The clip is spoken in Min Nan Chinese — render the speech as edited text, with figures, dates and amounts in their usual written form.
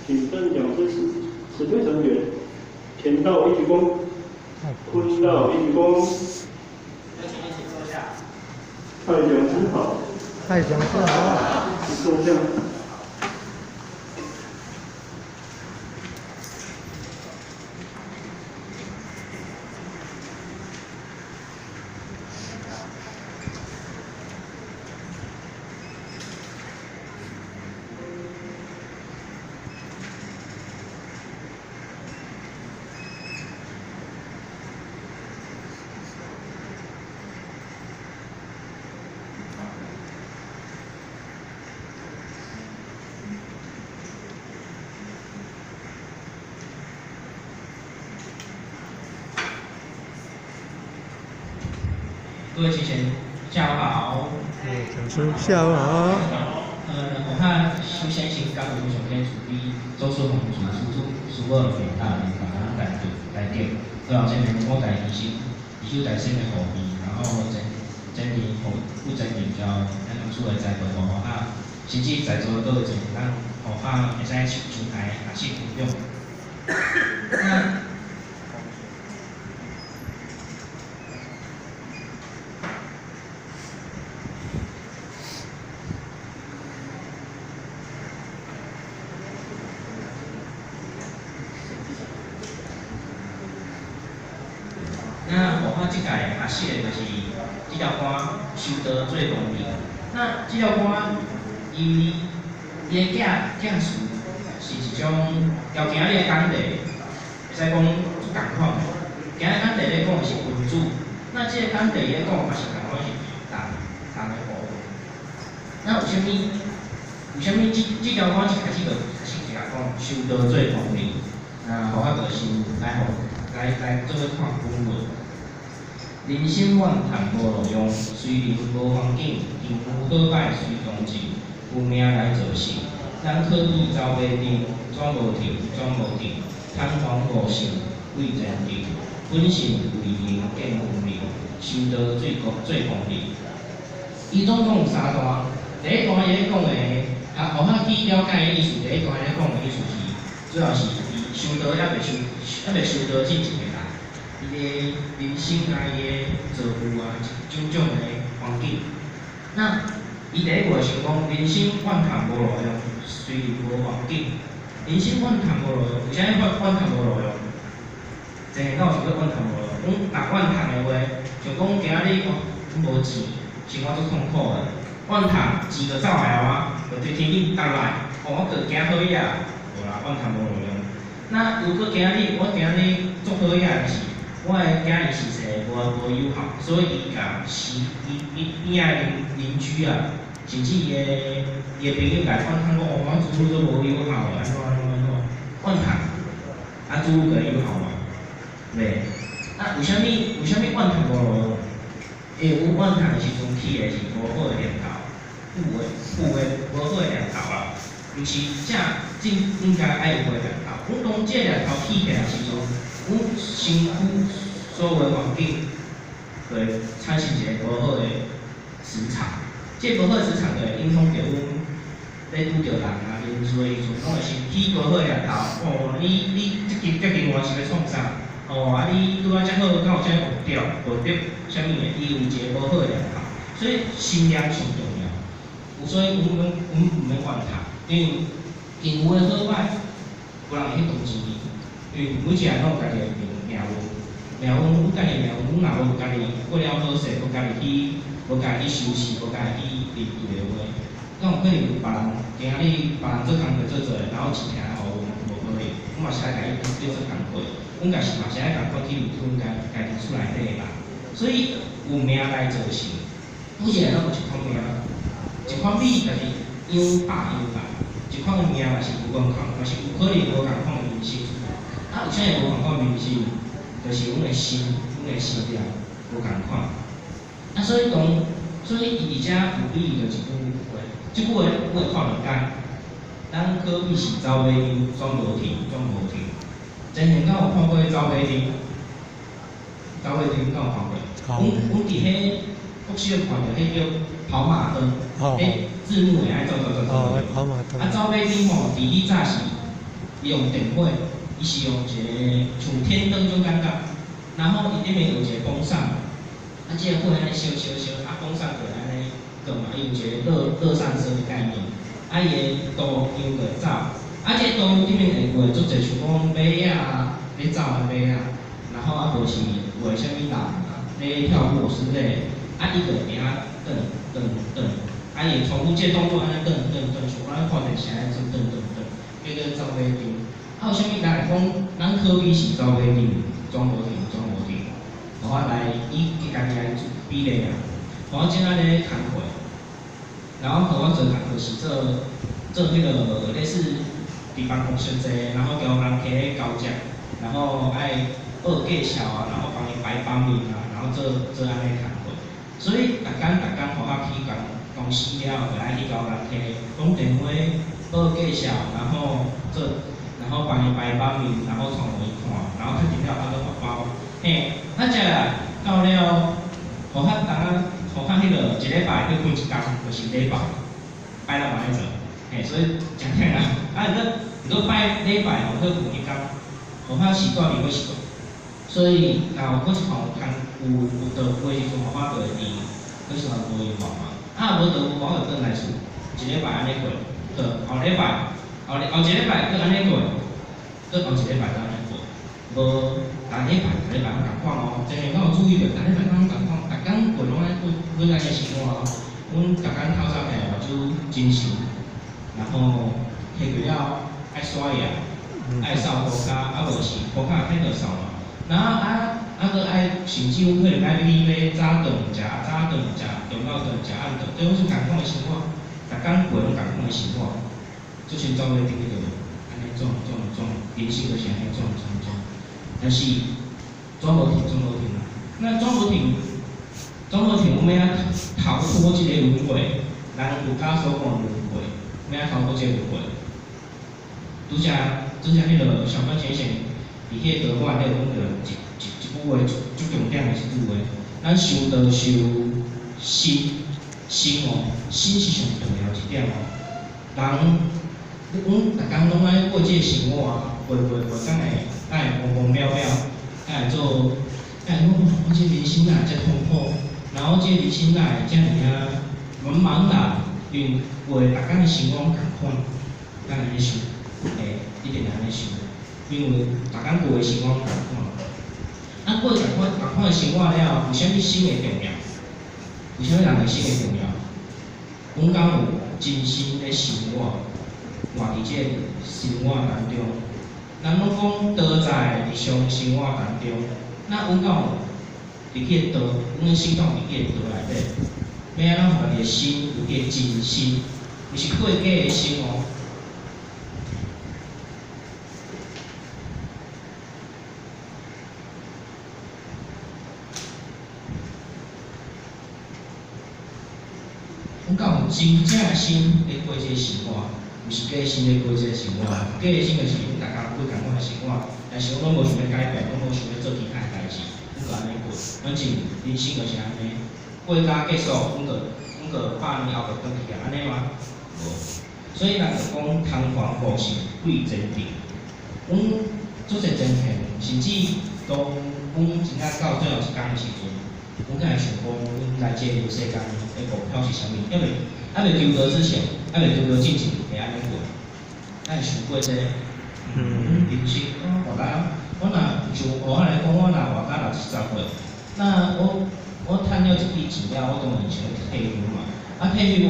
请正讲师慈悲成全，前道一鞠躬，坤道一鞠躬。有请一起坐下。蔡讲师好。蔡讲师好。请坐下。各位齐贤，下午好。讲师下午好。我看首先先感恩上天慈悲，祖师弘主师祖师母的大恩，把咱带到带顶，最后这个五代医生，医师大师的护庇，然后前前年护负责人交咱老师的栽培护啊，甚至在座各位侪咱护啊会使上台学习分享。那我这届学习的就是这条歌《修道做公益》。那这条歌，伊伊的寄词是一种交今日的讲题，会使讲足仝款的。今日讲题咧讲的是君子，那这个讲题咧讲嘛是仝款是同同的部分。那为啥物？为啥物这条歌一开始就开始就讲修道做公益？那我就是来予来来做伙看本文。人生怨叹无路用，虽然无环境，幸有好歹随同情，有命来做事。咱可比走马灯，转无停，转无停，贪狂悟性为前程，本性为灵见分明，修道最高最功利。伊总共有三段，第一段伊咧讲的，啊，予较去了解的意思。第一段咧讲的意思是，主要是伊修道犹未修，犹未修道进前的人。伊的人生啊，伊的造就啊，种种的环境。那伊第一句想讲，人生怨叹无路用，虽然无环境。人生怨叹无路用，为啥物怨叹无路用？真会敢有想过怨叹无路用？阮若怨叹的话，像讲今仔日哦，阮无钱，生活足痛苦的。怨叹钱就走来啊，就对天顶降来，哦，我阁行好伊啊，无啦，怨叹无路用。那如果今仔日我今仔日足好影的是，我的囝伊是一个无友好，所以伊共是伊伊边仔邻邻居啊，甚至伊的朋友共怨叹讲，哦，我子女都无友好的，按怎按怎按怎，怨叹，啊，子女会友好吗？袂。啊，为啥物怨叹无路用？因为阮怨叹的时阵起的是无好的念头，负的无好的念头啊，毋是正正应该爱有的念头。阮当这个念头起起来时阵，阮身躯所有的环境就会产生一个无好的磁场，这个无好的磁场就会影响著阮咧拄著人啊、面事的时阵，拢会先起无好的念头。哦，你这间我是欲创啥？哦，啊你拄仔遮好，敢有啥物误掉、误得啥物的？伊有一个无好的念头，所以心念上重要。有所以阮阮阮毋免怨叹，因为因有的好歹，无人会去同情伊。因为每一个人拢有家己的命命运，命运，阮家己的命运，阮若无家己过了好势，无家己去，无家己去修持，无家己去面对的话，敢有可能别人今仔日别人做工课做做，然后钱来予阮，无可能，阮嘛是爱家己去做工课，阮家是嘛是爱共款去面对阮家家己厝内底的人，所以有命来做事，每一个人拢有一款命，一款米就是养饱养大，一款的命嘛是无共款，嘛是有可能无共款的人生。啊，为啥会无仝款人生？就是阮的心，阮的心念无仝款。啊，所以讲，所以伊伫遮有比喻著一句话，这句话阮会看两解。咱可比是走马灯，转无停，转无停。前前敢有看过走马灯？走马灯敢有看过？阮伫彼国小看著彼叫跑马灯，彼字幕会爱走走走走。哦，跑马灯。啊，走马灯吼，伫彼早是伊用電火，伊是用一个像天燈種感覺，然後伊頂面有一個風扇，啊，這個火按呢燒燒燒，啊，風扇就會按呢轉嘛，伊有一個熱熱散射的概念，啊，伊的圖樣就會走，啊，這個圖頂面會畫足濟像講馬仔咧走的馬仔，然後啊無是畫啥物人咧跳舞之類，啊，伊就會佇遐轉轉轉，啊，伊會重複這個動作按呢轉轉轉，像咱看電視按呢轉轉轉轉，叫做走馬燈。啊，有啥物人會講，咱可比是走馬燈，轉無停，轉無停。予我來以家己來比例啊，予我這仔咧工課，然後予我做工課是做做彼個類似佇辦公室坐，然後交人客咧交接，然後愛報介紹啊，然後幫伊排版面啊，然後做做按呢工課。所以逐工逐工予我去共公司了後，就愛去交人客講電話、報介紹，然後做，然後幫伊排版面，然後傳予伊看，然後確認了還閣發包。嘿，啊，接來到了，予較當啊，予較彼個一禮拜去睏一工，就是禮拜，拜六嘛愛做，嘿，所以誠忝啊。啊，毋過拜禮拜吼去睏一工，予較習慣伊閣習慣。所以，若有閣一項工有有倒過時陣，我就會佇閣一項無用嘛。啊，無倒我就轉來厝，一禮拜按呢過，倒後禮拜，後後一禮拜閣按呢過，閣後一禮拜閣按呢過，無逐禮拜逐禮拜攏仝款哦。真係我有注意著，逐禮拜攏仝款，逐工過攏愛過過按呢生活哦。阮逐工透早起來目睭精神，然後起過了愛刷牙，愛掃塗跤，啊無是塗跤彼就掃嘛。然後啊啊，閣愛甚至有可能愛去買早頓食，早頓食，中晝頓食，暗頓，這攏是仝款的生活，逐工過攏仝款的生活，就像走馬燈彼個，按呢轉轉轉，人生就是按呢轉轉轉。但是轉無停，轉無停啊！那轉無停，轉無停，阮欲按怎逃脫這個輪迴？人有家所講輪迴，欲按怎逃脫這個輪迴？拄才拄才彼個小關先生佇彼個道館內講著一一一句話，足足重點的一句話。咱修道修心，心哦，心是上重要一點哦。人，阮逐工攏愛過這個生活啊，過過過，敢會敢會懵懵渺渺，敢會做，敢會講我這人生哪會遮痛苦，然後這人生哪會遮爾啊茫茫然，因為過逐工的生活攏仝款，敢會按呢想？會，一定會按呢想，因為逐工過的生活攏仝款。啊，過仝款仝款的生活了後，為啥物心會重要？為啥物人的心會重要？阮敢有真心咧生活，活佇這個生活當中。人攏講道在日常生活當中，那阮敢有入去道，阮的心敢有入去道內底？欲按怎予家己的心有彼個真心，毋是過假的心哦。阮敢有真正的心咧過這個生活，毋是假心咧過這個生活。假的心就是阮逐工過仝款的生活，但是阮攏無想欲改變，攏無想欲做其他的代誌，阮就按呢過。反正人生就是按呢，過甲結束，阮就百年後就轉去啊，按呢嗎？無。所以人就講貪狂悟性貴前定。阮做者前提，甚至當阮真正到最後一工的時陣，阮敢會想講，阮來這個人世間的目標是啥物？猶未求道之前，猶未求道進前，會按呢過？敢會想過這個？阮人生，我活到，我若像我來講，我若活到60歲，那我趁了一筆錢了，我當然想欲退休嘛。啊，退休。